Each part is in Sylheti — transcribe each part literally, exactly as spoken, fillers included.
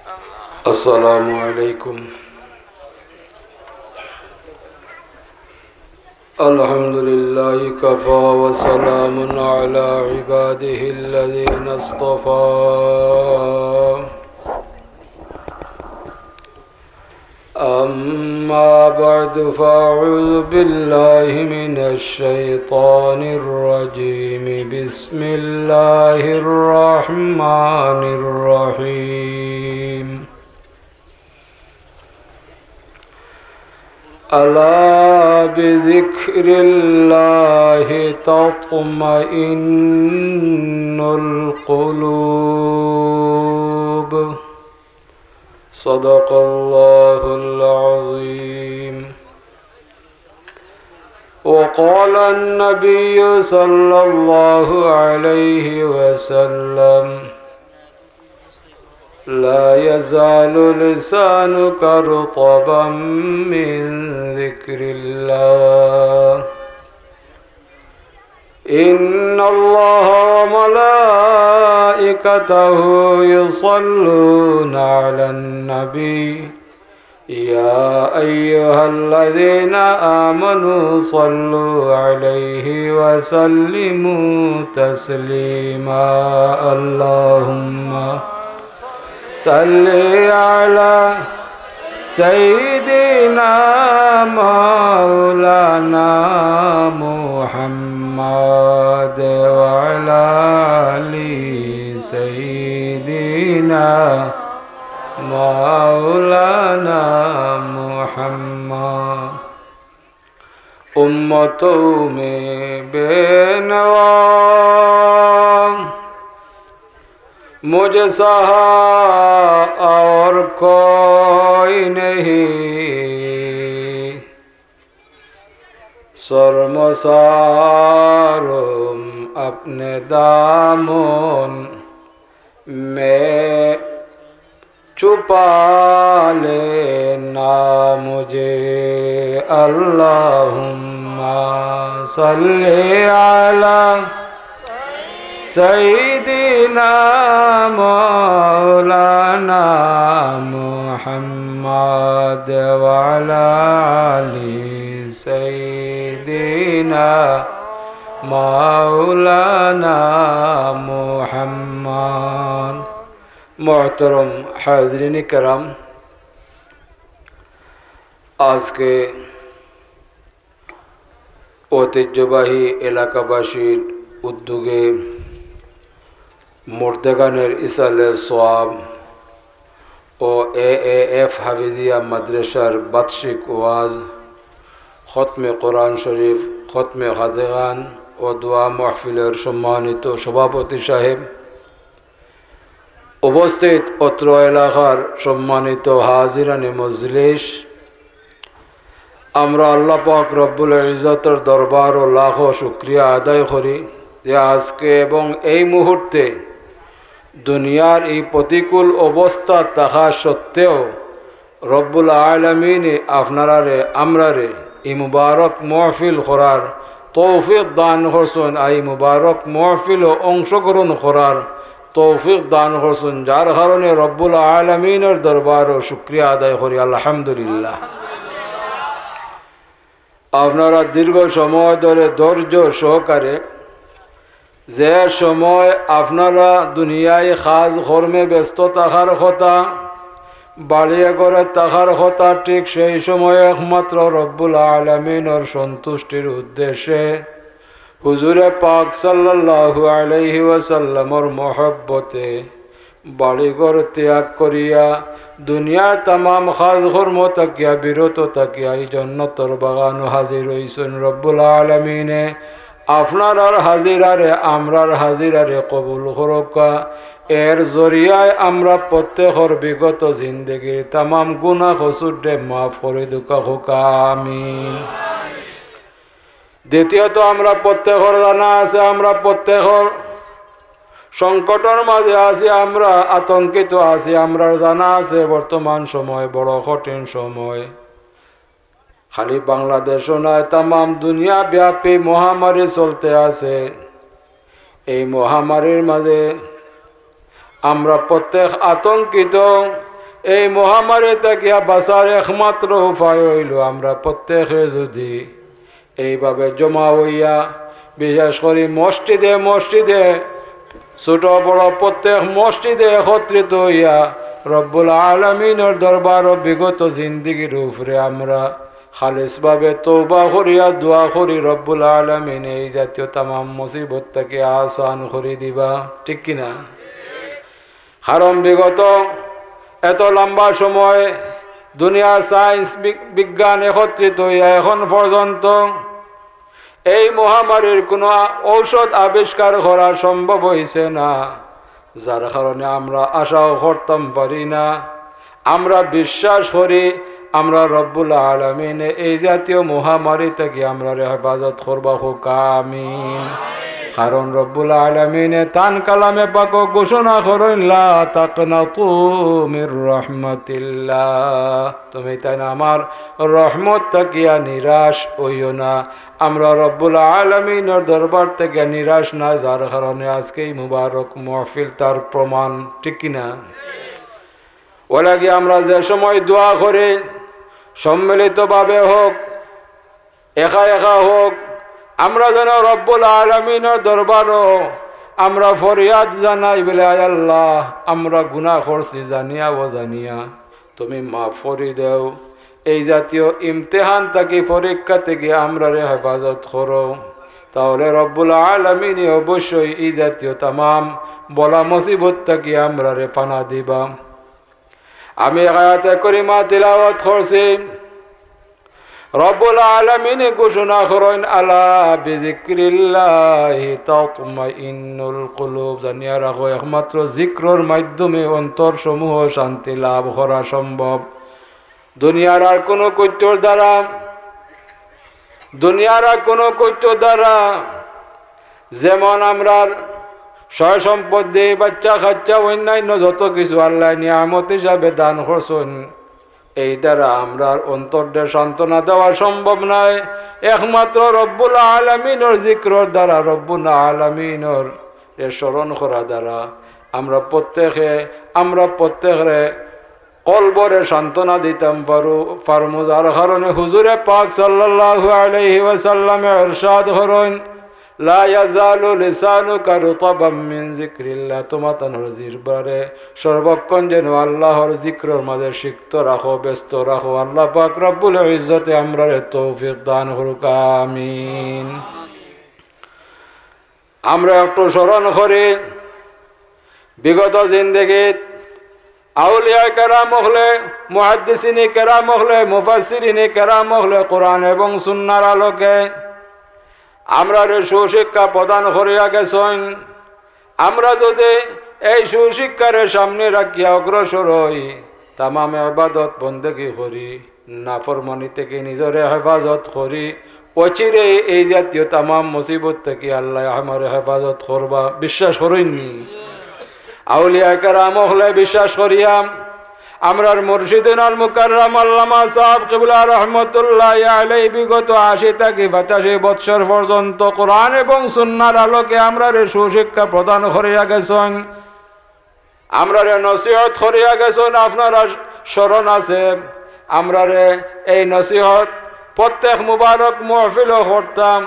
السلام عليكم. الحمد لله كفى وسلام على عباده الذين اصطفى. أما بعد، فأعوذ بالله من الشيطان الرجيم. بسم الله الرحمن الرحيم. ألا بذكر الله تطمئن القلوب. صدق الله العظيم. وقال النبي صلى الله عليه وسلم: لا يزال لسانك رطبا من ذكر الله. إن الله وملائكته يصلون على النبي. يا أيها الذين آمنوا صلوا عليه وسلموا تسليما. اللهم صل على سيدنا مولانا محمد وعلى آل سيدنا مولانا محمد. امتوں میں بے نوا مجھ سا اور کوئی نہیں، شرمساروں اپنے دامن میں چھپا لینا مجھے۔ اللهم صل على سيدنا مولانا محمد وعلى آل سيدنا مولانا محمد। محترم حاضرین کرام، আজকে ঐতিহ্যবাহী এলাকাবাসীর উদ্যোগে মুর্দেগানের ইসালে সওয়াব ও এএএফ হাফিজিয়া মাদ্রাসার বার্ষিক ওয়াজ, খতমে কোরআন শরীফ, খতমে খাদেগান ও দোয়া মাহফিলের সম্মানিত সভাপতি সাহেব, উপস্থিত অত্র এলাকার সম্মানিত হাজিরানে মজলিস, আমরা আল্লাহ পাক রব্বুল ইজ্জতর দরবারো লাখো শুকরিয়া আদায় করি যে আজকে এবং এই মুহূর্তে দুনিয়ার এই প্রতিকূল অবস্থা থাকা সত্ত্বেও রব্বুল আলামিনে আপনারারে, আমরারে এই মুবারক মহফিল করার তৌফিক দান করছইন, আর এই মুবারক মহফিলো অংশগ্রহণ করার তৌফিক দান করছইন, যার কারণে রব্বুল আলামিনের দরবারো শুকরিয়া আদায় করি, আলহামদুলিল্লাহ। আপনারা দীর্ঘ সময় ধরে ধৈর্য সহকারে, যে সময় আপনারা দুনিয়ায় কাজ কর্মে ব্যস্ত থাকার কথা, বাড়ি ঘরে থাকার কথা, ঠিক সেই সময় একমাত্র রব্বুল আলামিনের সন্তুষ্টির উদ্দেশ্যে হুজুরে পাক সাল্লাল্লাহু আলাইহি ওয়াসাল্লামর মহব্বতে বাড়িঘর ত্যাগ করিয়া, দুনিয়ার তামাম কাজ কর্ম থাকিয়া বিরত থাকিয়া, এই জন্নতর বাগানো হাজির অইছইন। রব্বুল আলামিনে আপনারার হাজিরারে, আমরার হাজিরারে কবুল করউক্কা। এর জরিয়ায় আমরা প্রত্যেকর বিগত জিন্দেগির তামাম গুনাহ কসুররে মাফ করি দেউক্কা, কউক্কা আমিন। দ্বিতীয়ত, আমরা প্রত্যেকর জানা আছে, আমরা প্রত্যেকর সংকটর মাঝে আছি, আমরা আতঙ্কিত আছি। আমরার জানা আছে বর্তমান সময় বড় কঠিন সময়। খালি বাংলাদেশও নায়, তামাম দুনিয়া ব্যাপী মহামারী চলতে আছে। এই মহামারীর মাঝে আমরা প্রত্যেক আতঙ্কিত, এই মহামারী থাকিয়া বাঁচার একমাত্র উপায় অইলো আমরা প্রত্যেকে যুদি এইভাবে জমা অইয়া, বিশেষ করি মসজিদে মসজিদে, ছোট বড় প্রত্যেক মসজিদে একত্রিত অইয়া রব্বুল আলামিনর দরবারো বিগত জিন্দেগির উপরে আমরা খালিসভাবে তওবা করিয়া দোয়া করি, রব্বুল আলামিনে এই জাতীয় তামাম মুসিবত থাকি আসান করি দিবা, ঠিক কি না? কারণ বিগত এত লম্বা সময় দুনিয়ার সায়েন্স বি-, বিজ্ঞান একত্রিত অইয়া এখন পর্যন্ত এই মহামারীর কোনো আ-, ঔষধ আবিষ্কার করা সম্ভব অইছে না, যার কারণে আমরা আশাও করতাম পারি না। আমরা বিশ্বাস করি, আমরা রব্বুল আলামিনে এই জাতীয় মহামারী থাকি আমরারে হেফাজত করবা, কউক্কা আমিন। কারণ রব্বুল আলামিনে তান কালামে পাকো ঘোষণা করইন, "লা তাকনাতু মির রাহমাতিল্লাহ।" তুমি তাইন আমার রহমত থাকিয়া নিরাশ অইও না। আমরা রব্বুল আলামিনর দরবার থাকিয়া নিরাশ না, যার কারণে আজকে এই মুবারক মাহফিল তার প্রমাণ, ঠিক কি না? অলাগি আমরা যে সময় দোয়া করি, সম্মিলিতভাবে হোক, একা একা হোক, আমরা যেন রব্বুল আলামিনর দরবারো আমরা ফরিয়াদ জানাই বলে, "আয় আল্লাহ, আমরা গুনাহ করছি জানিয়া অজানিয়া, তুমি মাফ করি দেও।" এই জাতীয় ইমতিহান থাকি, পরীক্ষা থাকি আমরারে হেফাজত করো, তাহলে রব্বুল আলামিনে অবশ্যই এই জাতীয় তামাম বলা মুসিবত থাকি আমরারে পানা দিবা। আমি আয়াতে করিমা তিলাওয়াত করছি। রব্বুল আলামিনে ঘোষণা করইন, "আলা বিযিকরিল্লাহি তাতমাইন্নুল কুলুব।" জানিয়া রাখো, একমাত্র জিক্রর মাধ্যমে অন্তরসমূহ শান্তি লাভ করা সম্ভব। দুনিয়ার আর কোনো কইত্তর দ্বারা, দুনিয়ার আর কোনো কইত্তর দ্বারা যেমন আমরার সয় সম্পত্তি, বাচ্চা কাচ্চা, অন্যান্য যত কিছু আল্লায় নিয়ামত হিসাবে দান করছইন, এই দ্বারা আমরার অন্তররে সান্ত্বনা দেওয়া সম্ভব নায়। একমাত্র রব্বুল আলামিনর জিক্রর দ্বারা, রব্বুল আলামিনরে স্মরণ করা দ্বারা আমরা প্রত্যেকে, আমরা প্রত্যেকরে কলবরে সান্ত্বনা দিতাম পারু, পারমু, যার কারণে হুজুরে পাক সাল্লাল্লাহু আলাইহি ওয়াসাল্লামে ইরশাদ করইন, "লা ইয়াজালু লিসানুকা রুতাবাম মিন যিকরিল্লাহ।" তোমাতানর জিহ্বারে সর্বক্ষণ যেন আল্লাহর জিক্রর মাঝে সিক্ত রাখো, ব্যস্ত রাখো। আল্লাহ পাক রব্বুল ইজ্জতে আমরারে তৌফিক দান করুক, আমিন। আমরা একটু স্মরণ করি, বিগত জিন্দেগিত আউলিয়ায়ে কেরাম অকলে, মুহাদ্দিসিনে কেরাম অকলে, মুফাসসিরিনে কেরাম অকলে কোরআন এবং সুন্নাহর আলোকে আমরারে সুশিক্ষা প্রদান করিয়া গেছইন। আমরা যুদি এই সুশিক্ষারে সামনে রাখিয়া অগ্রসর অই, তামাম ইবাদত বন্দেগি করি, নাফরমানি থাকি নিজরে হেফাজত করি, অচিরেই এই জাতীয় তামাম মুসিবত থাকি আল্লায় আমারে হেফাজত করবা। বিশ্বাস করইননি? আউলিয়ায়ে কেরাম অকলে বিশ্বাস করিয়া, আমরার মুর্শিদুনাল মুকাররম আল্লামা সাহেব কিবলা রহমতুল্লাহি আলাইহি বিগত আশি থাকি পঁচাশি বৎসর পর্যন্ত কোরআন এবং সুন্নাহর আলোকে আমরারে সুশিক্ষা প্রদান করিয়া গেছইন। আমরারে নসিহত করিয়া গেছইন, আপনারার স্মরণ আছে। আমরারে এই নসিহত প্রত্যেক মুবারক মাহফিলো করতা,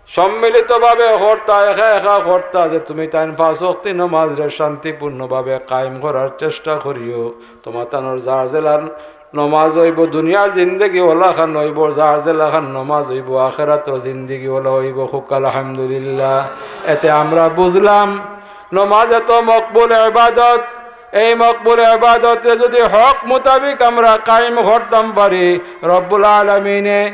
সম্মিলিতভাবে করতা, একা একা করতা, যে তুমি তাইন পাঁচ ওয়াক্তি নমাজরে শান্তিপূর্ণভাবে কায়েম করার চেষ্টা করিও। তোমাতানর যার যেলান নমাজ অইবো, দুনিয়ার জিন্দেগি অলাখান অইবো, যার যেলাখান নমাজ অইবো, আখেরাতর জিন্দেগি অলা অইবো। কউক্কা আলহামদুলিল্লাহ। এতে আমরা বুঝলাম, নমাজ এত মকবুল ইবাদত, এই মকবুল ইবাদতরে যুদি হক মোতাবিক আমরা কায়েম করতাম পারি, রব্বুল আলামিনে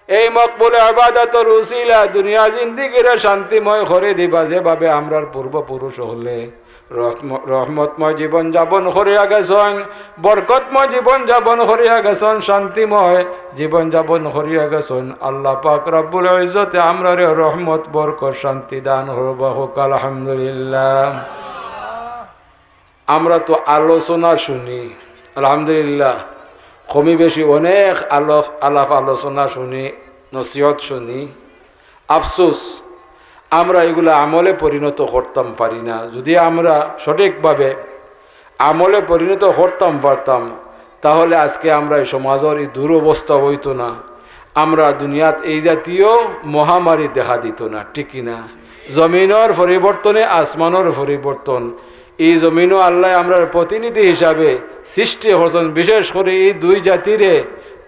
এই মকবুল ইবাদতর উসিলা দুনিয়া জিন্দেগিরে শান্তিময় করি দিবা, যেভাবে আমরার পূর্বপুরুষ অকলে রহম-, রহমতময় জীবন যাপন করিয়া গেছইন, বরকতময় জীবন যাপন করিয়া গেছইন, শান্তিময় জীবন যাপন করিয়া গেছইন। আল্লাহ পাক রব্বুল ইজ্জতে আমরারে রহমত, বরকত, শান্তি দান করবা। কউক্কা আলহামদুলিল্লাহ। আমরা তো আলোচনা শুনি, আলহামদুলিল্লাহ, কমি বেশি অনেক আলাপ, আলাপ আলোচনা শুনি, নসিহত শুনি। আফসোস, আমরা এগুলা আমলে পরিণত করতাম পারি না। যুদি আমরা সঠিকভাবে আমলে পরিণত করতাম পারতাম, তাহলে আজকে আমরা এই সমাজর এই দুরবস্থা অইতো না, আমরা দুনিয়াত এই জাতীয় মহামারী দেখা দিত না, ঠিক কি না? জমিনর পরিবর্তনে আসমানর পরিবর্তন। এই জমিনও আল্লায় আমরার প্রতিনিধি হিসাবে সৃষ্টি করছইন, বিশেষ করি এই দুই জাতিরে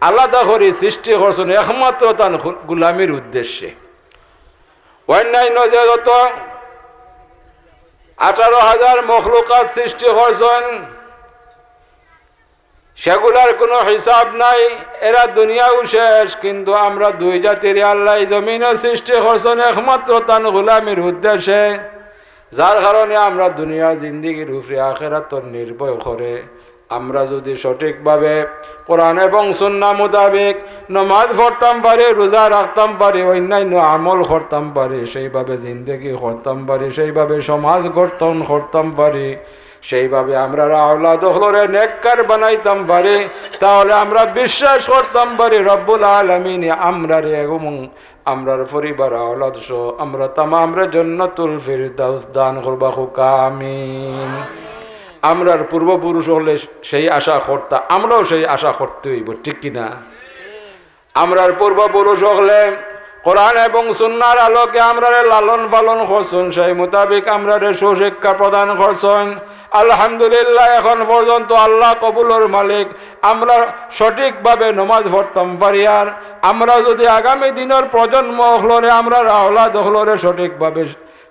আলাদা করি সৃষ্টি করছইন একমাত্র তান গু-, গুলামির উদ্দেশ্যে। অন্যান্য যে যত আঠারো হাজার মখলুকাত সৃষ্টি করছইন, সেগুলার কোনো হিসাব নাই, এরা দুনিয়াও শেষ, কিন্তু আমরা দুই জাতিরে আল্লায় জমিনও সৃষ্টি করছইন একমাত্র তান গুলামির উদ্দেশ্যে, যার কারণে আমরা দুনিয়ার জিন্দেগির উপরে আখেরাতর নির্ভর করে আমরা যদি সঠিকভাবে কোরআন এবং সুন্নাহ মোতাবেক নমাজ পড়তাম পারি, রোজা রাখতাম পারি, অন্যান্য আমল করতাম পারি, সেইভাবে জিন্দেগি করতাম পারি, সেইভাবে সমাজ গঠন করতাম পারি, সেইভাবে আমরার আওলাদ অকলরে নেককার বানাইতাম পারি, তাহলে আমরা বিশ্বাস করতাম পারি রব্বুল আলামিনে আমরারে এবং আমরার পরিবার আওলাদ সহ আমরা তামামরে জান্নাতুল ফিরদাউস দান করবা, কউক্কা আমিন। আমরার পূর্বপুরুষ অকলে সেই আশা করতা, আমরাও সেই আশা করতে অইবো, ঠিক কি না? আমরার পূর্বপুরুষ অকলে কোরআন এবং সুন্নাহর আলোকে আমরারে লালন পালন করছইন, সেই মোতাবেক আমরারে সুশিক্ষা প্রদান করছইন। আলহামদুলিল্লাহ, এখন পর্যন্ত আল্লাহ কবুলর মালিক, আমরা সঠিকভাবে নমাজ পড়তাম পারি। আর আমরা যদি আগামী দিনর প্রজন্ম অকলরে, আমরার আওলাদ অকলরে সঠিকভাবে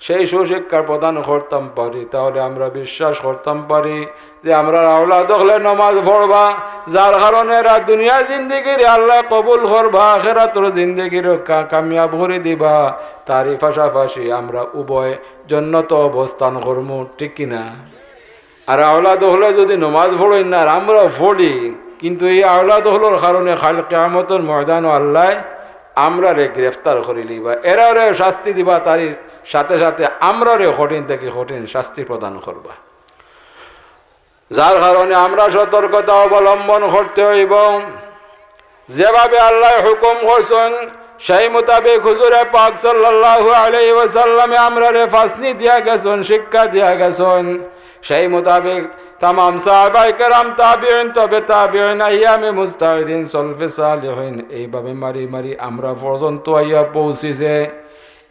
সেই সুশিক্ষা প্রদান করতাম পারি, তাহলে আমরা বিশ্বাস করতাম পারি যে আমরার আওলাদ অকলে নমাজ পড়বা, যার কারণে এরা দুনিয়া জিন্দেগিরে আল্লায় কবুল করবা, আখেরাতর জিন্দেগিরে কা-, কামিয়াব করি দিবা। তারই পাশাপাশি আমরা উভয় জান্নাতো অবস্থান করমু, ঠিক কি না? আর আওলাদ অকলে যদি নমাজ পড়ইন না আর আমরা পড়ি, কিন্তু এই আওলাদ অকলর কারণে কাইল কিয়ামতর ময়দানো আল্লায় আমরারে গ্রেফতার করি লইবা, এরারে শাস্তি দিবা, তারই সাথে সাথে আমরারে কঠিন থাকি কঠিন শাস্তি প্রদান করবা। যার কারণে আমরা সতর্কতা অবলম্বন করতে অইবো। যেভাবে আল্লায় হুকুম করছইন, সেই মোতাবেক হুজুরে পাক সাল্লাল্লাহু আলাইহি ওয়াসাল্লামে আমরারে ফাসনি দিয়া গেছইন, শিক্ষা দিয়া গেছইন। সেই মোতাবেক তামাম সাহাবায়ে কেরাম, তাবিঈন, তবে তাবিঈন, আইম্মায়ে মুজতাহিদিন, সলফে সালিহিন, এইভাবে মারি মারি আমরা পর্যন্ত আইয়া পৌঁছিছে।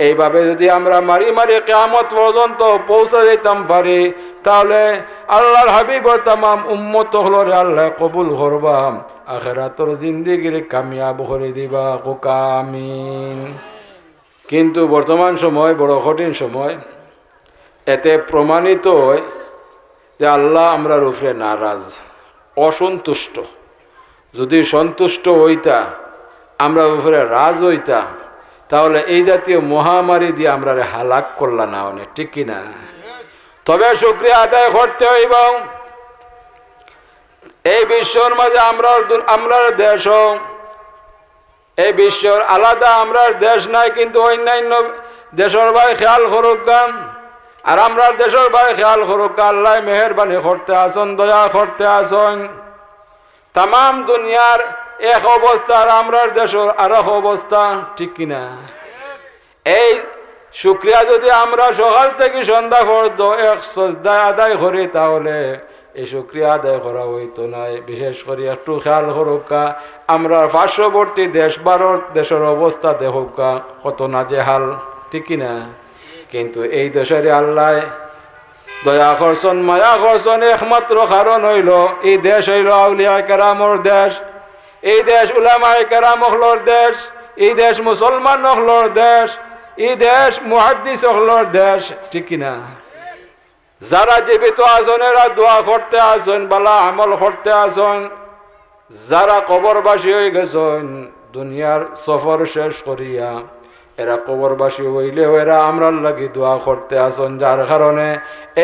এইভাবে যদি আমরা মারি মারি কিয়ামত পর্যন্ত পৌঁছা যাইতাম পারি, তাহলে আল্লাহর হাবিবর তামাম উম্মত অকলরে আল্লায় কবুল করবা, আখেরাতর জিন্দেগিরে কামিয়াব করি দিবা, কউক্কা আমিন। কিন্তু বর্তমান সময় বড় কঠিন সময়, এতে প্রমাণিত অয় যে আল্লাহ আমরার উপরে নারাজ, অসন্তুষ্ট। যদি সন্তুষ্ট অইতা, আমরার উপরে রাজ অইতা, তাহলে এই জাতীয় মহামারী দিয়া আমরারে হালাক করলা না অনে, ঠিক কি না? তবে শুকরিয়া আদায় করতে অইবো। এই বিশ্বর মাঝে আমরার দুন-, আমরার দেশও, এই বিশ্বর আলাদা আমরার দেশ নাই, কিন্তু অন্যান্য দেশর বায় খেয়াল করউক্কা, আর আমরার দেশর বায় খেয়াল করউক্কা, আল্লায় মেহেরবানি করতে আছইন, দয়া করতে আছইন। তামাম দুনিয়ার এক অবস্থা আর আমরার দেশর আরক অবস্থা, ঠিক কি না? এই শুকরিয়া যদি আমরা সকাল থাকি সন্ধ্যা পর্যন্ত এক সজদায় আদায় করি, তাহলে এই শুকরিয়া আদায় করা অইতো নায়। বিশেষ করি একটু খেয়াল করউক্কা, আমরার পার্শ্ববর্তী দেশ ভারত দেশর অবস্থা দেখউক্কা, কত নাজেহাল, ঠিক কি না? কিন্তু এই দেশরে আল্লায় দয়া করছইন, মায়া করছইন, একমাত্র কারণ অইলো এই দেশ অইলো আউলিয়া কেরামর দেশ, এই দেশ উলামায়ে কেরাম অকলর দেশ, এই দেশ মুসলমান অকলর দেশ, এই দেশ মুহাদ্দিস অকলর দেশ, ঠিক কি না? যারা জীবিত আছইন, এরা দোয়া করতে আছইন, ভালা আমল করতে আছইন। যারা কবরবাসী অইগেছইন, দুনিয়ার সফর শেষ করিয়া, এরা কবরবাসী অইলেও এরা আমরার লাগি দোয়া করতে আছইন, যার কারণে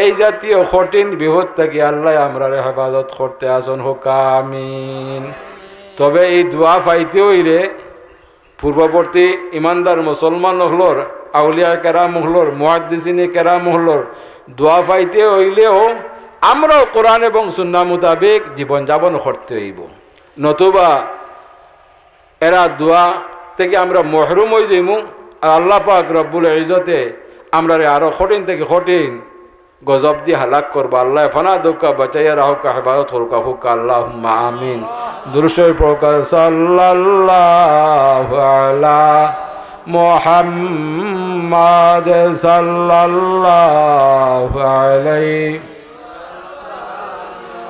এই জাতীয় কঠিন বিপদ থাকি আল্লায় আমরারে হেফাজত করতে আছইন, কউক্কা আমিন। তবে এই দোয়া পাইতে অইলে পূর্ববর্তী ইমানদার মুসলমান অকলর, আউলিয়া কেরাম অকলর, মুহাদ্দিসিনে কেরাম অকলর দোয়া পাইতে অইলেও আমরাও কোরআন এবং সুন্নাহ মোতাবেক জীবন যাপন করতে অইবো, নতুবা এরা দোয়া থাকি আমরা মহরুম অইযাইমু। আর আল্লাহ পাক রব্বুল ইজ্জতে আমরারে আরো কঠিন থাকি কঠিন গজব দি হালাক করবা। আল্লায় ফানা দৌকা বাঁচাইয়া রাখউকা, হেফাজত করউকা, কউকা আল্লাহুম্মা আমিন। দুরূদ শরীফ পড়উকা, সাল্লাল্লাহু আলা মুহাম্মাদ, সাল্লাল্লাহু আলাইহি,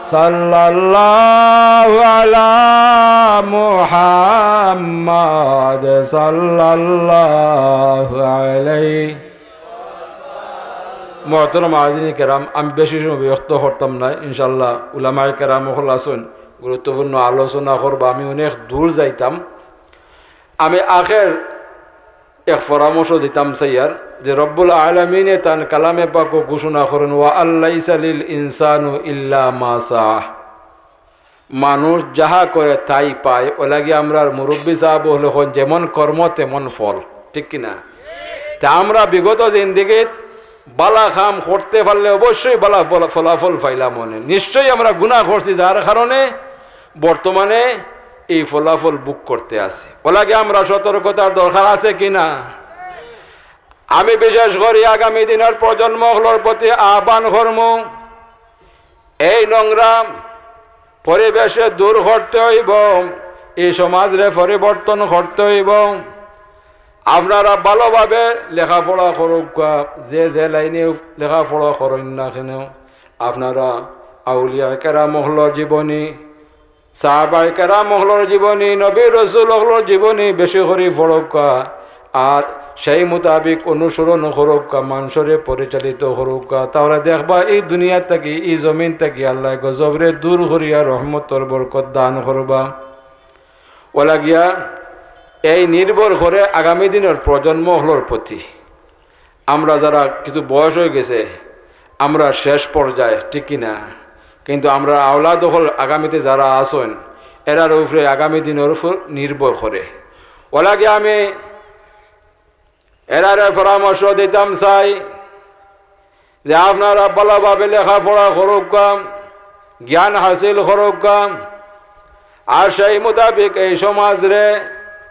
সাল্লাল্লাহু আলা মুহাম্মাদ, সাল্লাল্লাহু আলাইহি। মুহতারাম হাজিরিন কেরাম, আমি বেশি সময় বিরক্ত করতাম না, ইনশাআল্লাহ। উলামায়ে কেরাম অকল আছইন, গুরুত্বপূর্ণ আলোচনা করবা, আমি অনেক দূর যাইতাম। আমি আখের এক পরামর্শ দিতাম চাইয়ার যে রব্বুল আলামিনে তান কালামে পাকো ঘোষণা করইন, "ওয়া আল্লাইসা লিল ইনসানু ইল্লা মা সাআ।" মানুষ যাহা করে তাই পায়। অউ লাগি আমরার মুরব্বি সাব অকলে কইন, "যেমন কর্ম তেমন ফল", ঠিক কি না? তে আমরা বিগত জিন্দেগিত বালা কাম করতে পারলে অবশ্যই বালা ফলা-, ফলাফল পাইলাম অনে। নিশ্চয়ই আমরা গুনাহ করছি, যার কারণে বর্তমানে এই ফলাফল ভোগ করতে আছি। অউ লাগি আমরা সতর্কতার দরকার আছে কি না? আমি বিশেষ করি আগামী দিনর প্রজন্ম অকলর প্রতি আহ্বান করমু, এই নোংরা পরিবেশরে দূর করতে অইবো, এই সমাজরে পরিবর্তন করতে অইবো। আপনারা ভালোভাবে লেখাপড়া করউক্কা, যে যে লাইনে লেখাপড়া করইন না কেনে, আপনারা আউলিয়া কেরাম অকলর জীবনী, সাহাবায়ে কেরাম অকলর জীবনী, নবী রসুল অকলর জীবনী বেশি করি পড়উক্কা, আর সেই মোতাবিক অনুসরণ করউক্কা, মানষরে পরিচালিত করউক্কা। তাহলে দেখবা, এই দুনিয়া থাকি, এই জমিন থাকি আল্লায় গজবরে দূর করিয়া রহমতর বরকত দান করবা। অউ লাগিয়া এই নির্ভর করে আগামী দিনর প্রজন্ম অকলর প্রতি। আমরা যারা কিছু বয়স অইগেছে, আমরা শেষ পর্যায়ে, ঠিক কি না? কিন্তু আমরার আওলাদ অকল আগামীতে যারা আছইন, এরার উপরে আগামী দিনর উপর নির্ভর করে। অউ লাগি আমি এরারে পরামর্শ দিতাম চাই যে আপনারা ভালোভাবে লেখাপড়া করউক্কা, জ্ঞান হাসিল করউক্কা, আর সেই মোতাবিক এই সমাজরে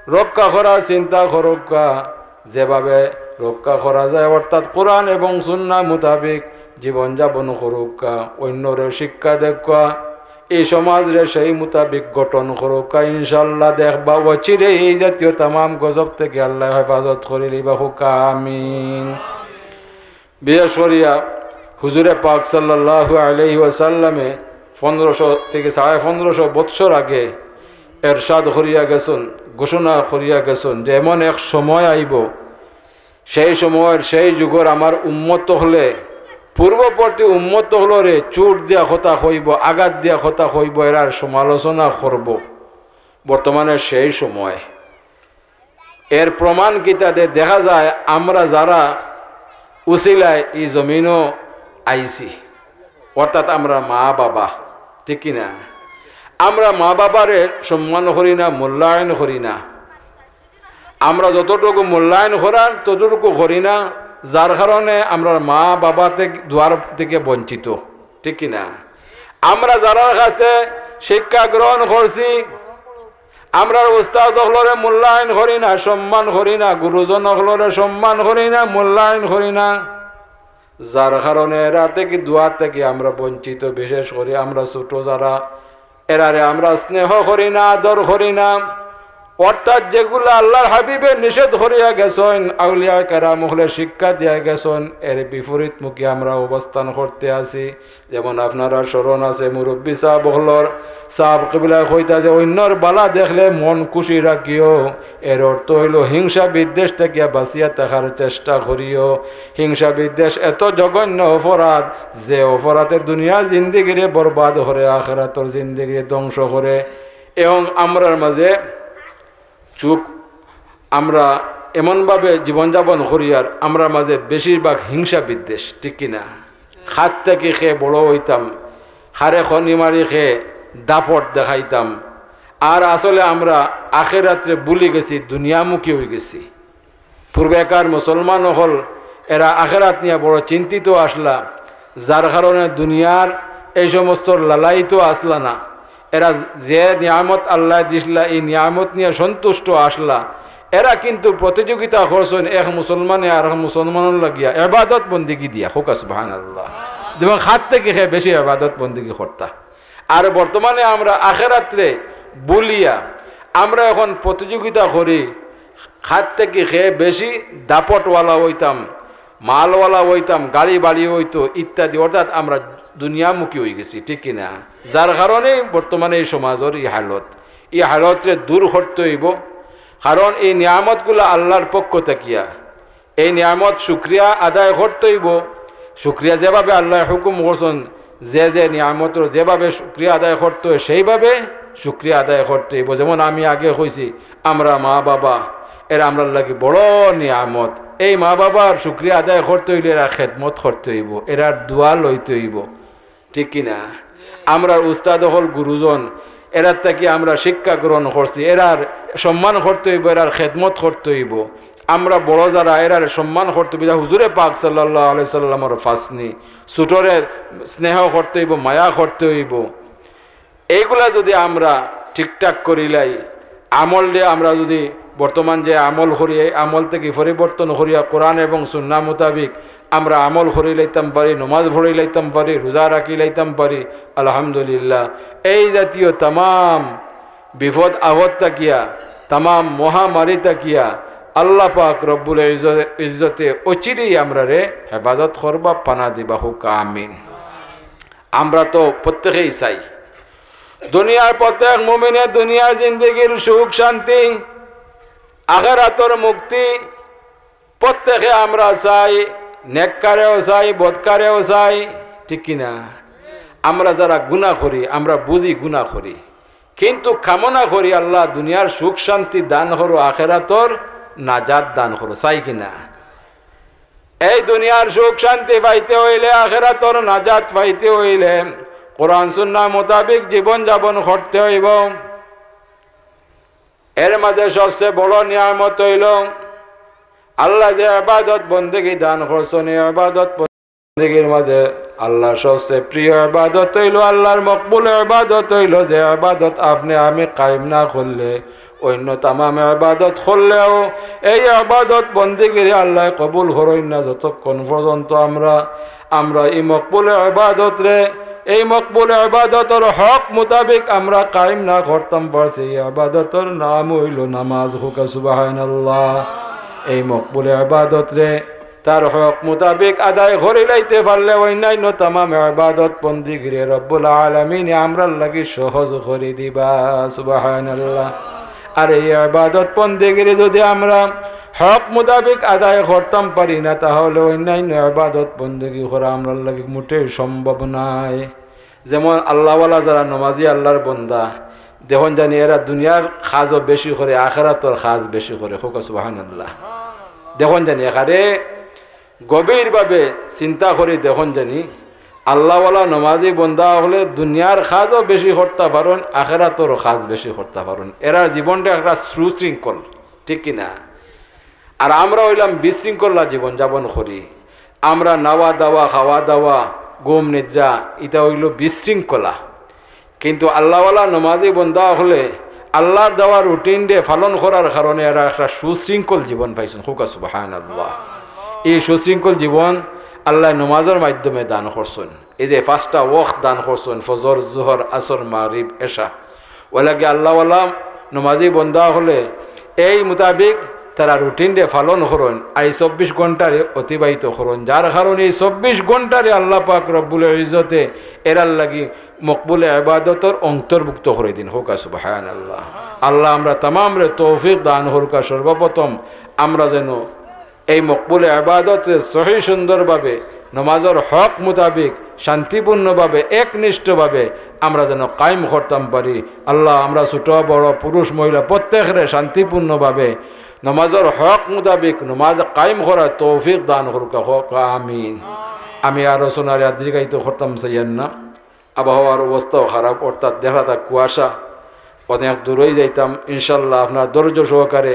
রক্ষা করার চিন্তা করউক্কা, যেভাবে রক্ষা করা যায়, অর্থাৎ কোরআন এবং সুন্নাহ মোতাবিক জীবনযাপন করউক্কা, অইন্যরে শিক্ষা দেউক্কা, এই সমাজরে সেই মোতাবিক গঠন করউক্কা। ইনশাআল্লাহ দেখবা, অচিরে এই জাতীয় তামাম গজব থাকি আল্লায় হেফাজত করিলিবা, কউক্কা আমিন। বিশেষ করিয়া হুজুরে পাক সাল্লাল্লাহু আলাইহি ওয়াসাল্লামে পনেরোশো থাকি সাড়ে পনেরোশো বৎসর আগে এরশাদ করিয়া গেছইন, ঘোষণা করিয়া গেছইন যে এমন এক সময় আইবো, সেই সময়র, সেই যুগর আমার উম্মত অকলে পূর্ববর্তী উম্মত অকলরে চুট দিয়া কথা কইবো, আঘাত দিয়া কথা কইবো, এরার সমালোচনা করবো। বর্তমানে সেই সময়। এর প্রমাণ কিতা দে? দেখা যায় আমরা যারা উসিলায় এই জমিনো আইছি, অর্থাৎ আমরার মা বাবা, ঠিক কি না? আমরার মা বাবারে সম্মান করি না, মূল্যায়ন করি না। আমরা যতটুকু মূল্যায়ন করার ততটুকু করি না, যার কারণে আমরার মা বাবা থাকি, দুয়ার থাকি বঞ্চিত, ঠিক কি না? আমরা যারার কাছে শিক্ষা গ্রহণ করছি, আমরার উস্তাদ অকলরে মূল্যায়ন করি না, সম্মান করি না, গুরুজন অকলরে সম্মান করি না, মূল্যায়ন করি না, যার কারণে এরা থাকি, দুয়ার থাকি আমরা বঞ্চিত। বিশেষ করি আমরা ছোট যারা, এরারে আমরা স্নেহ করি না, আদর করি না। অর্থাৎ যেগুলা আল্লাহর হাবিবে নিষেধ করিয়া গেছইন, আউলিয়া কেরাম অকলে শিক্ষা দিয়া গেছইন, এর বিপরীতমুখী আমরা অবস্থান করতে আছি। যেমন আপনারার স্মরণ আছে, মুরব্বি সাব অকলর, সাব কিবলায় কইতা যে, "অইন্যর বালা দেখলে মন খুশি রাখিও।" এর অর্থ অইলো হিংসা বিদ্বেষ থাকিয়া বাঁচিয়া থাকার চেষ্টা করিও। হিংসা বিদ্বেষ এত জঘন্য অপরাধ, যে অপরাধে দুনিয়ার জিন্দেগিরে বরবাদ করে, আখেরাতর জিন্দেগিরে ধ্বংস করে। এবং আমরার মাঝে চুপ, আমরা এমনভাবে জীবনযাপন করি, আর আমরার মাঝে বেশিরভাগ হিংসা বিদ্বেষ, ঠিক কি না? কার থাকি কে বড় অইতাম, কারে খনি মারি কে দাপট দেখাইতাম। আর আসলে আমরা আখেরাতরে ভুলি গেছি, দুনিয়ামুখী অইগেছি। পূর্বেকার মুসলমান অকল, এরা আখেরাত নিয়া বড় চিন্তিত আছলা, যার কারণে দুনিয়ার এই সমস্ত লালায়িত আছলা না। এরা যে নিয়ামত আল্লায় দিছলা, এই নিয়ামত নিয়া সন্তুষ্ট আছলা। এরা কিন্তু প্রতিযোগিতা করছইন এক মুসলমানে আরক মুসলমানর লাগিয়া, এবাদত বন্দেগি দিয়া। কউক্কা সুবহানাল্লাহ। যেমন কার থাকি কে বেশি ইবাদত বন্দেগি করতা। আর বর্তমানে আমরা আখেরাতরে ভুলিয়া আমরা এখন প্রতিযোগিতা করি, কার থাকি কে বেশি দাপটওয়ালা অইতাম, মালওয়ালা অইতাম, গাড়ি বাড়ি অইতো ইত্যাদি। অর্থাৎ আমরা দুনিয়ামুখী অইগেছি, ঠিক কি না? যার কারণে বর্তমানে এই সমাজর এই হালত। এই হালতরে দূর করতে অইবো, কারণ এই নিয়ামতগুলা আল্লার পক্ষ থাকিয়া। এই নিয়ামত শুকরিয়া আদায় করতে অইবো। শুকরিয়া যেভাবে আল্লায় হুকুম করছইন, যে যে নিয়ামতর যেভাবে শুকরিয়া আদায় করতে অয়, সেইভাবে শুকরিয়া আদায় করতে অইবো। যেমন আমি আগে কইছি, আমরা মা বাবা, এরা আমরার লাগি বড় নিয়ামত। এই মা বাবার শুকরিয়া আদায় করতে অইলে এরার খেদমত করতে অইবো, এরার দোয়া লইতে অইবো, ঠিক কি না? আমরার উস্তাদ অকল, গুরুজন, এরার থাকি আমরা শিক্ষা গ্রহণ করছি, এরার সম্মান করতে অইবো, এরার খেদমত করতে অইবো। আমরা বড় যারা, এরার সম্মান করতে অইবো। হুজুরে পাক সাল্লাল্লাহু আলাইহি সাল্লামর ফাসনি, ছোটরে স্নেহ করতে অইবো, মায়া করতে অইবো। এইগুলা যদি আমরা ঠিকঠাক করিলাই, আমলরে আমরা যদি বর্তমান যে আমল করি, এই আমল থাকি পরিবর্তন করিয়া কোরআন এবং সুন্নাহ মোতাবিক আমরা আমল করি লাইতাম পারি, নমাজ পড়ি লাইতাম পারি, রোজা রাখি লাইতাম পারি, আলহামদুলিল্লাহ। এই জাতীয় তামাম বিপদ আপদ থাকিয়া, তামাম মহামারী থাকিয়া আল্লাহ পাক রব্বুল ইজ্জ-, ইজ্জতে অচিরেই আমরারে হেফাজত করবা, পানা দিবা, কউক্কা আমিন। আমরা তো প্রত্যেকেই চাই দুনিয়ার প্রত্যেক মুমিনে দুনিয়ার জিন্দেগির সুখ শান্তি, আখেরাতর মুক্তি, প্রত্যেকে আমরা চাই, নেককারেও চাই, বদকারেও চাই, ঠিক কি না? আমরা যারা গুনাহ করি, আমরা বুঝি গুনাহ করি, কিন্তু কামনা করি আল্লাহ দুনিয়ার সুখ শান্তি দান করো, আখেরাতর নাজাত দান করো, চাই কি না? এই দুনিয়ার সুখ শান্তি পাইতে অইলে, আখেরাতর নাজাত পাইতে অইলে কোরআন সুন্নাহ মোতাবিক জীবন যাপন করতে অইবো। এর মাঝে সবচেয়ে বড় নিয়ামত অইলো আল্লায় যে ইবাদত বন্দেগি দান করছইন, এই ইবাদত বন্দেগির মাঝে আল্লার সবচেয়ে প্রিয় ইবাদত অইলো, আল্লার মকবুল ইবাদত অইলো যে ইবাদত আপনে আমি কায়েম না করলে, অইন্য তামাম ইবাদত করলেও এই ইবাদত বন্দেগিরে আল্লায় কবুল করইন না, যতক্ষণ পর্যন্ত আমরা, আমরা এই মকবুল ইবাদতরে, এই মকবুল ইবাদতর হক মোতাবিক আমরা কায়েম না করতাম পারছি। এই ইবাদতর নাম অইলো নামাজ। কউক্কা সুবহানাল্লাহ। এই মকবুল ইবাদতরে তার হক মোতাবিক আদায় করি লাইতে পারলে অইন্যাইন্য তামাম ইবাদত বন্দেগিরে রব্বুল আলামিনে আমরার লাগি সহজ করি দিবা। সুবহানাল্লাহ। আর এই ইবাদত বন্দেগিরে যদি আমরা হক মোতাবিক আদায় করতাম পারি না, তাহলে অইন্যাইন্য ইবাদত বন্দেগি করা আমরার লাগি মোটেই সম্ভব নায়। যেমন আল্লাহওয়ালা যারা নমাজি আল্লার বন্দা, দেখইন জানি এরা দুনিয়ার কাজও বেশি করে, আখেরাতর কাজ বেশি করে। কউক্কা সুবহানাল্লাহ। দেখইন জানি এখানে গভীরভাবে চিন্তা করি দেখইন জানি, আল্লাহওয়ালা নমাজি বন্দা অকলে দুনিয়ার কাজও বেশি করতা পারইন, আখেরাতরও কাজ বেশি করতা পারইন। এরার জীবনটা একটা সুশৃঙ্খল, ঠিক কি না? আর আমরা অইলাম বিশৃঙ্খলা জীবন যাপন করি। আমরা নাওয়া দাওয়া, খাওয়া দাওয়া, ঘুম নিদ্রা, ইটা অইলো বিশৃঙ্খলা। কিন্তু আল্লাহওয়ালা নমাজি বন্দা অকলে আল্লার দেওয়া রুটিনরে পালন করার কারণে এরা একটা সুশৃঙ্খল জীবন পাইছইন। কউক্কা সুবহানাল্লাহ। এই সুশৃঙ্খল জীবন আল্লায় নমাজর মাধ্যমে দান করছইন। এই যে পাঁচটা ওয়াক্ত দান করছইন, ফজর, জোহর, আসর, মাগরিব, এশা। অউ লাগি আল্লাহওয়ালা নমাজি বন্দা অকলে এই মোতাবিক তারা রুটিনরে পালন করইন, আর এই চব্বিশ ঘন্টারে অতিবাহিত করইন, যার কারণে এই চব্বিশ ঘন্টারে আল্লাহ পাক রব্বুল ইজ্জতে এরার লাগি মকবুল ইবাদতর অন্তর্ভুক্ত করি দিন। কউক্কা সুবহানাল্লাহ। আল্লাহ আমরা তামামরে তৌফিক দান করউক্কা। সর্বপ্রথম আমরা যেন এই মকবুল ইবাদতরে সহি সুন্দরভাবে, নমাজর হক মোতাবিক, শান্তিপূর্ণভাবে, একনিষ্ঠভাবে আমরা যেন কায়েম করতাম পারি। আল্লাহ আমরা ছোট বড় পুরুষ মহিলা প্রত্যেকরে শান্তিপূর্ণভাবে নমাজর হক মোতাবিক নমাজ কায়েম করার তৌফিক দান করউক্কা। কউক্কা আমিন। আমি আলোচনারে আর দীর্ঘায়িত করতাম চাইয়ার না। আবহাওয়ার অবস্থাও খারাপ, অর্থাৎ দেখা যার কুয়াশা, অনেক দূরই যাইতাম। ইনশাল্লাহ আপনারা ধৈর্য সহকারে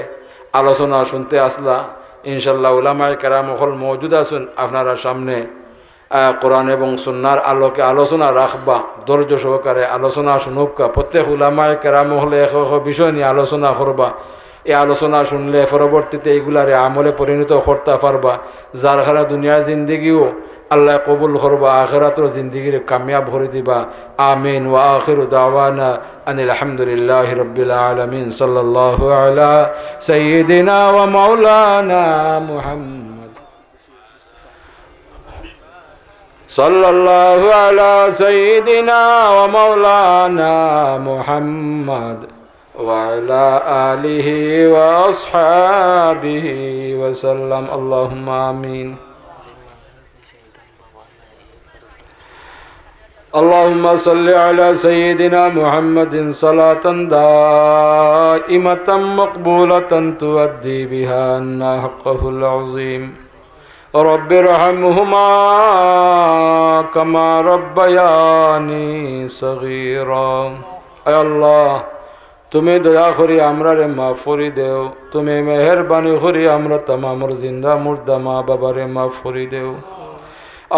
আলোচনা শুনতে আছলা। ইনশাল্লাহ উলামায়ে কেরাম অকল মওজুদ আছইন আপনারার সামনে, আহ, কোরআন এবং সুন্নাহর আলোকে আলোচনা রাখবা, ধৈর্য সহকারে আলোচনা শুনউক্কা। প্রত্যেক উলামায়ে কেরাম অকলে এক এক বিষয় নিয়া আলোচনা করবা। এই আলোচনা শুনলে পরবর্তীতে এইগুলারে আমলে পরিণত করতা পারবা, যার কারণে দুনিয়ার জিন্দেগিও আল্লায় কবুল করবা, আখিরাতর জিন্দেগিরে কামিয়াব করি দিবা। আমিন। وآخر دعوانا أن الحمد لله رب العالمين. صلى الله على سيدنا ومولانا محمد. صلى الله على سيدنا ومولانا محمد وعلى آله وأصحابه وسلم. اللهم آمين. اللهم صل على سيدنا محمد صلاة دائمة مقبولة تؤدي بها عنا حقه العظيم. رب ارحمهما كما ربياني صغيرا. আয় আল্লাহ, তুমি দয়া করি আমরারে মাফ করি দেও, তুমি মেহেরবানি করি আমরা তামামর জিন্দা মুর্দা মা বাবারে মাফ করি দেও।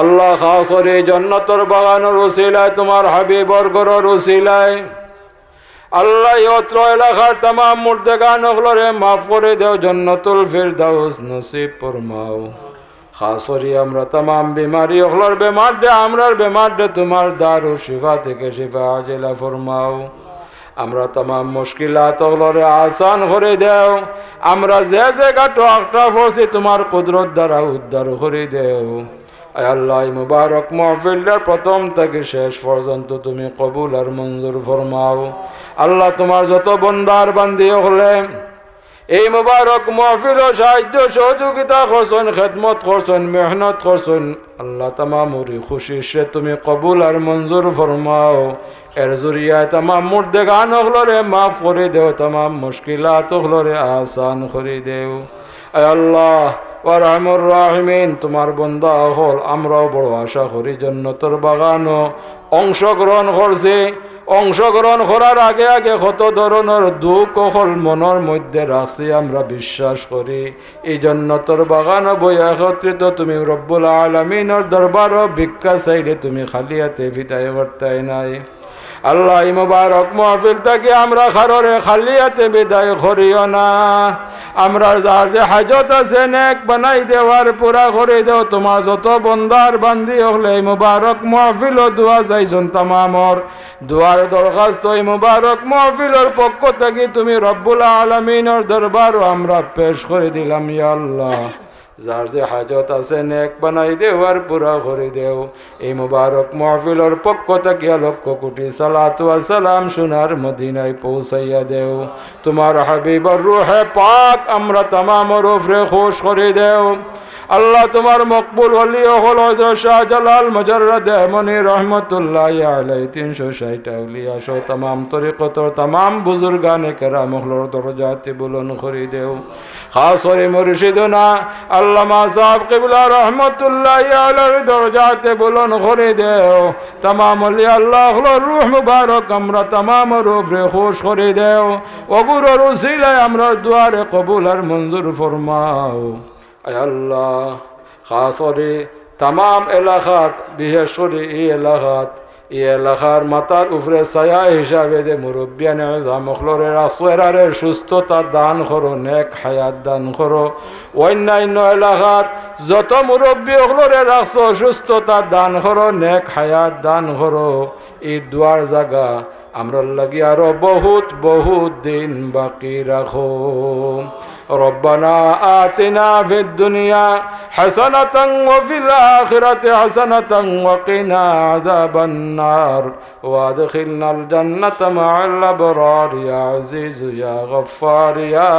আল্লাহ, খাস করি জন্নতর বাগানর উসিলায়, তুমার হাবিবর ঘরর উসিলায়, আল্লাহ, ই অত্র এলাকার তামাম মুর্দেগান অকলরে মাফ করি দেও, জন্নতুল ফিরদাউস নসিব ফরমাও। খাস করি আমরা তামাম বিমারি অকলর বেমাররে, আমরার বেমাররে তুমার দারুশ শিফা থাকি শিফা আজিলা ফরমাও। আমরা তামাম মুশকিলাত অকলরে আসান করি দেও। আমরা যে জাগাত আটকা পড়ছি তুমার কুদরত দ্বারা উদ্ধার করি দেও। আয় আল্লাহ, ই মুবারক মাহফিলটার প্রথম থাকি শেষ পর্যন্ত তুমি কবুল আর মঞ্জুর ফরমাও। আল্লাহ, তুমার যত বন্দার বান্দি অকলে এই মুবারক মাহফিলো সাহায্য সহযোগিতা করছইন, খেদমত করছইন, মেহনত করছইন, আল্লাহ, তামামর ই কোশিশরে তুমি কবুল আর মঞ্জুর ফরমাও। এর জরিয়ায় তামাম মুর্দেগান অকলরে মাফ করি দেও, তামাম মুশকিলাত অকলরে আসান করি দেও। আয় আল্লাহ, ওয়া আরহামুর রাহিমিন, তুমার বন্দা অকল, আমরাও বড় আশা করি জন্নতর বাগানো অংশগ্রহণ করছি। অংশগ্রহণ করার আগে আগে কত ধরনর দুখ অকল মনর মধ্যে রাখছি, আমরা বিশ্বাস করি ই জন্নতর বাগানো বইয়া একত্রিত তুমি রব্বুল আলামিনর দরবারো ভিক্ষা চাইলে তুমি খালি আতে বিদায় করতায় নায়। আল্লাহ, ই মুবারক মাহফিল থাকি আমরা কারোরে খালি আতে বিদায় করিও না। আমরার যার যে হাজত আছে, নেক বানাই দেও আর পুরা করি দেও। তুমার যত বন্দার বান্দি অকলে ই মুবারক মাহফিলো দোয়া চাইছইন, তামামর দোয়ার দরখাস্ত ই মুবারক মাহফিলর পক্ষ থাকি তুমি রব্বুল আলামিনর দরবারো আমরা পেশ করি দিলাম, ইয়া আল্লাহ। যার যে হাজত আছে, নেক বানাই দেও আর পুরা করি দেও। ই মুবারক মাহফিলর পক্ষ থাকিয়া লক্ষ কোটি সালাতু ওয়া সালাম সোনার মদিনায় পৌঁছাইয়া দেও। তুমার হাবিবর রুহে পাক আমরা তামামর উপরে খুশ করি দেও। আল্লাহ, তুমার মকবুল ওলি অকল হযরত শাহজালাল মুজাররদে মনি রহমতুল্লাহি আলাইহি, তিনশো ষাইট আউলিয়া সহ তামাম তরিকতর তামাম বুজুর্গানে কেরাম অকলর দরজাতে বুলন্দ করি দেও। খাস করি মুর্শিদুনা আল্লামা সাহেব কিবলা রহমতুল্লাহি আলাইহির দরজাতে বুলন্দ করি দেও। তামাম ওলি আল্লাহ অকলর রুহ মুবারক আমরা তামামর উপরে খুশ করি দেও। অগুরর উসিলায় আমরার দোয়ারে কবুল আর মঞ্জুর ফরমাও। আয় আল্লাহ, খাস করি তামাম এলাকাত, বিশেষ করি ই এলাকাত, ই এলাকার মাথার উপরে ছায়া হিসাবে যে মুরব্বিয়ানে এজাম অকলরে রাখছো, এরারে সুস্থতা দান করো, নেক হায়াত দান করো। অন্যান্য এলাকাত যত মুরব্বি অকলরে রাখছো, সুস্থতা দান করো, নেক হায়াত দান করো। ই দোয়ার জাগা আমরার লাগি আরো বহুত, বহুত দিন বাকি রাখো। ربنا آتنا في الدنيا حسنة وفي الآخرة حسنة وقنا عذاب النار وأدخلنا الجنة مع الأبرار يا عزيز يا غفار يا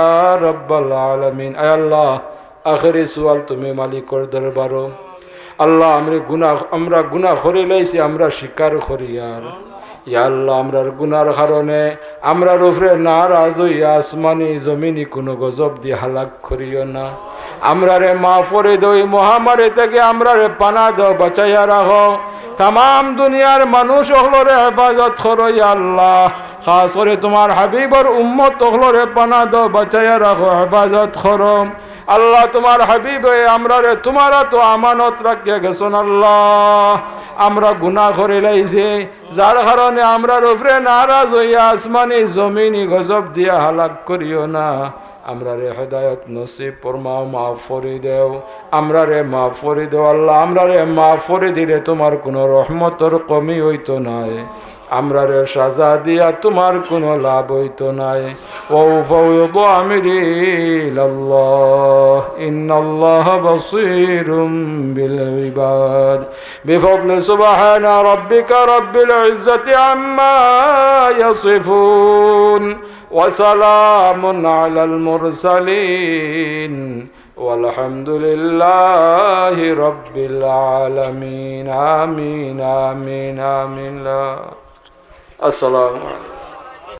رب العالمين. আয় আল্লাহ, আখেরি সুয়াল তুমি মালিকর দরবারো। আল্লাহ, আমরা গুনাহ, আমরা গুনাহ করি লাইছি, আমরা স্বীকার করিয়ার। ইয়া আল্লাহ, আমরার গুনার কারণে আমরার উপরে নারাজ অইয়া আসমানি জমিনি কুনু গজব দি হালাক করিও না। আমরারে মাফ করি দেও, ই মহামারী থাকি আমরারে পানা দেও, বাঁচাইয়া রাখো। তামাম দুনিয়ার মানুষ অকলরে হেফাজত করো, ইয়া আল্লাহ। খাস করি তুমার হাবিবর উম্মত অকলরে পানা দেও, বাঁচাইয়া রাখো, হেফাজত করো। আল্লাহ, তুমার হাবিবে আমরারে তুমার আতো আমানত রাখিয়া গেছইন। আল্লাহ, আমরা গুনাহ করি লাইছি, যার কারণে আমরার উপরে নারাজ অইয়া আসমানি জমিনি গজব দিয়া হালাক করিও না। আমরারে হেদায়েত নসিব ফরমাও, মাফ করি দেও, আমরারে মাফ করি দেও আল্লাহ। আমরারে মাফ করি দিলে তুমার কুনু রহমতর কমি অইতো নায়, আমরারে সাজা দিয়া তুমার কুনু লাভ অইতো নায়। وأفوض أمري إلى الله إن الله بصير بالعباد. بفضل سبحان ربك رب العزة عما يصفون. وسلام على المرسلين والحمد لله رب العالمين. آمين، آمين، آمين. لا. السلام عليكم.